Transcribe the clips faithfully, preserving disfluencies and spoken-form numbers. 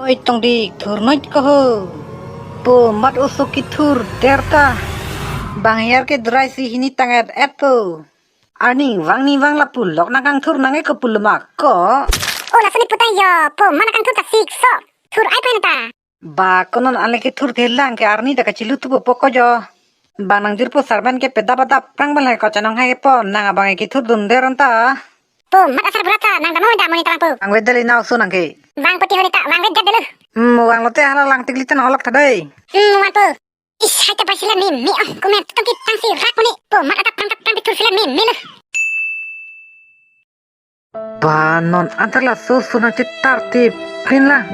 Oi tongdik, thur noi ko ho. Po mat oso kethur der ta. Bang her ke dry si hini tang et et po. Arni vang ni vang lapu lok nang kangthur nang eko pulo ma ko. O lason ni putai yo, po mat nang kangthur ta sik so. Thur ai pen ta. Ba ko non ale kethur thelang ke arni ta kachilu tu po ko jo. Bang nang jur po sarban ke pedap adap prang bal hai ko chanong hai po nang abang kethur dun der anta. Po mat asar bura ta nang damo da moni talang po. Vang ve dali na oso nang ke. Vang poti honi ta vang ve dali lo. Hmm, vang lote hala lang tikli tan holok ta dei. Hmm, vang po. Is hai ta bai silet meme ah, kumen tong ki tang si rak muni. Po mat adap prang adap prang kethur silet meme lo. Ba non antar laso oso nang chetar ti phin lang.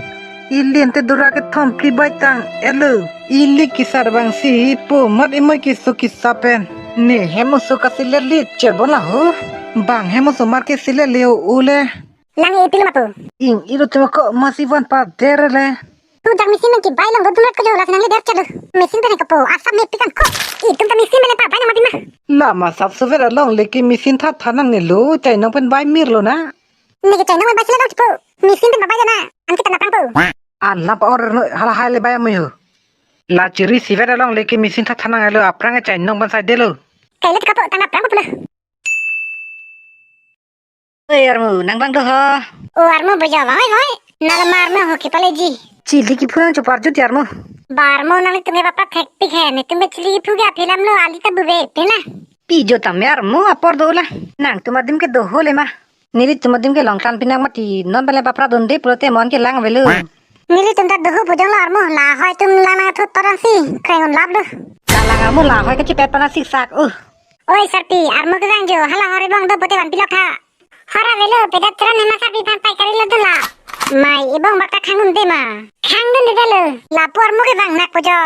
Ili ante dura kethom phli bai tang et lo. Ili kesar bang si po mat imoi keso kesa pen. Ne hem oso kasilet lit cherbon la ho. Bang hem oso mar kesilet le o le. Lang e pilo ma po. Ing ilo tema ko masi van pa der le. Tu dak machine nang kebai long do dulat ko jo la si nang le der chalo. Machine pen kapo asap me pikan ko. Itum ta machine pen pabai nang mati ma. Lama sap suver along leke machine tha tha nang ne lo, chainong pen bai mir lo na. Ne ke chainong bai sila dong po. Machine pen pabai na. An kita napang po. An lap or no hala hai le bai amu yo. La chiri siver along leke machine tha tha nang lo, aphrang chainong ban sai de lo. Kailet kapo tang napang po pulo. Oi armu, nang bang do ho. O armu bojo, wahoi wahoi. Nang ma armu ho kipale ji. Chili kiphu nang chopar jut armu. Ba armu nanglitum ke bapra thek pik he, netum ke chili kiphu ke aphilam lo ali ta bube pina. Pi jo tame armu apor do la. Nangtum adim ke do ho le ma. Nelitum adim ke long tan pinang mati non bale bapra donde pulote mon ke lang velo. Nelitum ta dohu bujang lo armu, lahoi tum lang nang thut torang si, krengun lap lo. Kalang armu lahoi kachipet pana siksak uh. Oi sarpi, armu ke gang jo, hala hore bang do pote ban pilok tha. Hora velo, pedat chron hema sarpi phan pai kari lo dun la. Mai, ibong bak ta khang dun de ma. Khang dun de lo, lapu armu ke bang nak po jo.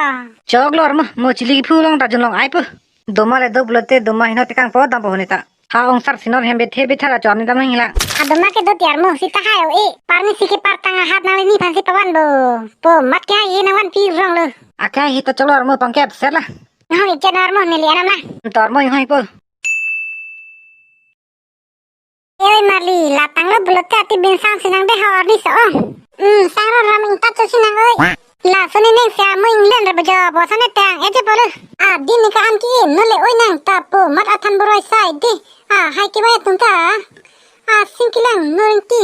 Chok lo armu, mo chili kiphu long ta jun long ai po. Doma le do pulote doma hino tekang po dam po honi ta. Ha ong sar sinor hem bethe bethara chom ni dam hingla. Adoma ke do ti armu sita hai o e. Parni si kepar tang ahat nang ni phan si pavan bo. Po mat ke hai nang van pi rong lo. Ake hai hita cholo armu pangkep set la. Nang hong ichen armu neli anam la. To armu hong hai po. Oi Marli, la tanglo pulote ati bin sang si nang de ha arni so. Hmm, sang ro ram ingta cho si nang oi. Laso ni ning si amu England re bojo, bosan ne tang, eje polo. Ah, din ni ka an ki, no le oi nang ta po, mat athan boroi sai di. Ah, hai ki bai tung ta. Ah, sing kilang, no ring ti.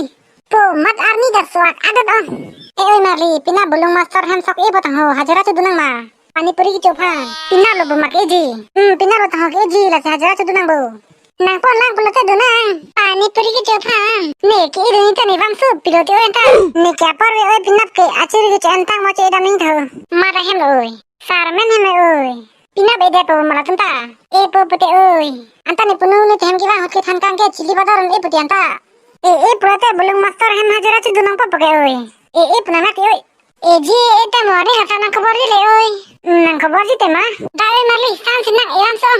Po, mat arni da suak adat on. E oi Marli, pina bulung master hem sok e botang ho, hajira chu dunang ma. Pani puri ki chophan. Pina lo bo mak eji. Hmm, pina lo tang ho ke eji, lasi hajira chu dunang bo. Nang pon lang pulote dunang. Pani puri ke chophan. Ne ke idun ta ne bang sup pilo ti oi ta. Ne ke apor ve oi pinap ke achiri ke chen tang mo che dam ning tho. Mara hem lo oi. Sarmen hem oi. Pinap ede po mala tum ta. E po pute oi. Anta ne punu ne hem ke bang hot ke than kang ke chili badar e pute anta. E e pulote bulung master hem hajira chu dunang po po ke oi. E e puna na ke oi. Eji, eta mori hata nang khobor ji le oi. Nang khobor ji tema. Da oi Marli, san si nang eram so.